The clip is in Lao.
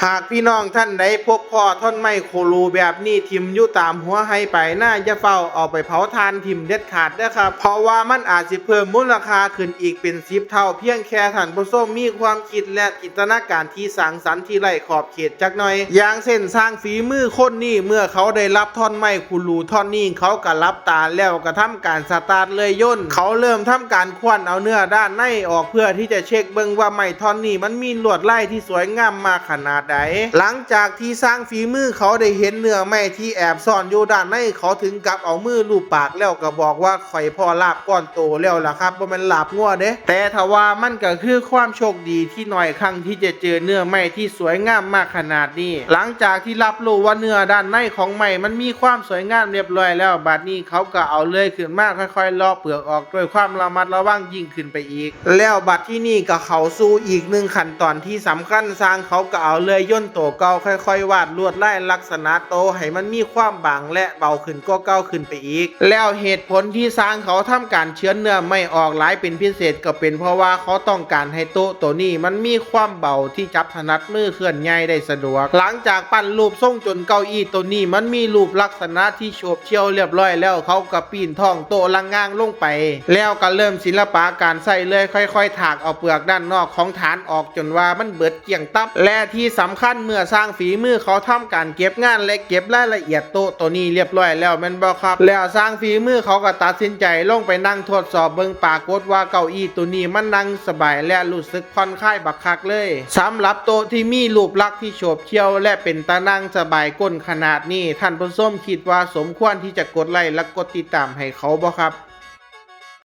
ຫາກພີ່ນ້ອງທ່ານໃດພົບພໍ້ທ່ອນໄມ້ຄູລູແບບນີ້ຖິ້ມຢູ່ຕາມຫົວໄຮ່ປາຍນາ ຢ່າຟ້າວເອົາໄປເຜົາຖ່ານຖິ້ມເດັດຂາດເດີຄັບ ເພາະວ່າມັນອາດຊິເພີ່ມມູນລະຄ່າຂຶ້ນອີກເປັນສິບເທົ່າ ພຽງແຄ່ທ່ານຜູ້ຊົມມີຄວາມຄິດ ແລະ ຈິນຕະນາການທີ່ສ້າງສັນທີ່ໄຮ້ຂອບເຂດຈັກໜ່ອຍ. ຢ່າງເຊັ່ນ ຊ່າງຝີມືຄົນນີ້ ເມື່ອເຂົາໄດ້ຮັບທ່ອນໄມ້ຄູລູທ່ອນນີ້ ເຂົາກໍຫຼັບຕາແລ້ວກໍທຳການສະຕາດເລື່ອຍຍົນ. ເຂົາເລີ່ມທຳການຄວ້ານເອົາເນື້ອດ້ານໃນອອກ ເພື່ອທີ່ຈະເຊັກເບິ່ງວ່າໄມ້ທ່ອນນີ້ມັນມີລວດລາຍທີ່ ສວຍງາມມາກຂະໜາດໃດ. ຫຼັງຈາກທີ່ຊ່າງຝີມືເຂົາໄດ້ເຫັນເນື້ອໄມ້ທີ່ແອບຊ້ອນຢູ່ດ້ານໃນ ເຂົາເຖິງກັບເອົາມືລູບປາກ ແລ້ວກໍບອກວ່າ ຂ້ອຍພໍ້ລາບກ້ອນໂຕແລ້ວລະຄັບ ບໍ່ແມ່ນລາບງົວເດ້. ແຕ່ທວ່າມັນກໍຄືຄວາມໂຊກດີທີ່ໜ້ອຍຄັ້ງທີ່ຈະເຈີເນື້ອໄມ້ທີ່ສວຍງາມມາກຂະໜາດນີ້. ຫຼັງຈາກທີ່ຮັບຮູ້ວ່າເນື້ອດ້ານໃນຂອງໄມ້ມັນມີຄວາມສວຍງາມລຽບລ້ອຍແລ້ວ ບາດນີ້ເຂົາກໍເອົາເລື່ອຍຂຶ້ນມາ ຄ່ອຍໆເລາະເປືອກອອກດ້ວຍຄວາມລະມັດລະວັງຍິ່ງຂຶ້ນໄປອີກ. ແລ້ວບັດທີນີ້ກໍເຂົ້າສູ່ອີກໜຶ່ງຂັ້ນຕອນທີ່ສຳຄັນ, ຊ່າງເຂົາກໍເອົາເລື່ອຍຍົນໂຕເກົ່າ ຄ່ອຍໆວາດລວດລາຍລັກສະນະໂຕໃຫ້ມັນມີຄວາມບາງ ແລະ ເບົາຂຶ້ນກວ່າເກົ່າຂຶ້ນໄປອີກ. ແລ້ວເຫດຜົນທີ່ຊ່າງເຂົາທຳການເຊືອນເນື້ອໄມ້ອອກຫຼາຍເປັນພິເສດ ກໍເປັນເພາະວ່າເຂົາຕ້ອງການໃຫ້ໂຕະໂຕນີ້ມັນມີຄວາມເບົາທີ່ຈັບຖະໜັດມື ເຄື່ອນຍ້າຍໄດ້ສະດວກ. ຫຼັງຈາກປັ້ນຮູບຊົງຈົນເກົ້າອີ້ໂຕນີ້ມັນມີຮູບລັກສະນະທີ່ໂສບ ສ່ຽວລຽບລ້ອຍແລ້ວ ເຂົາກໍປີ້ນທ້ອງໂຕະລະງ່າງລົງໄປ ແລ້ວກໍເລີ່ມສິລະປະການໃຊ້ເລື່ອຍ ຄ່ອຍໆຖາກເອົາເປືອກດ້ານນອກຂອງຖານອອກຈົນວ່າມັນເບິດກ້ຽງຕັບ ແລະ ທີ່ສຳຄັນເມື່ອຊ່າງຝີມືເຂົາທຳການເກັບງານ ແລະ ເກັບລາຍລະອຽດໂຕະໂຕນີ້ລຽບລ້ອຍແລ້ວແມ່ນບໍ່ຄັບ? ແລ້ວຊ່າງຝີມືເຂົາກໍຕັດສິນໃຈລົງໄປນັ່ງທົດສອບເບິ່ງ ປາກົດວ່າເກົ້າອີ້ໂຕນີ້ມັນນັ່ງສະບາຍ ແລະ ຮູ້ສຶກຜ່ອນຄາຍບັກຄັກເລີຍ. ສຳລັບໂຕະທີ່ມີຮູບລັກທີ່ໂສບ ສ່ຽວ ແລະ ເປັນຕານັ່ງສະບາຍກົ້ນຂະໜາດນີ້ ທ່ານຜູ້ຊົມຄິດວ່າສົມຄວນທີ່ຈະກົດໄລ້ ແລະ ກົດຕິດຕາມໃຫ້ເຂົາບໍ່ຄັບ?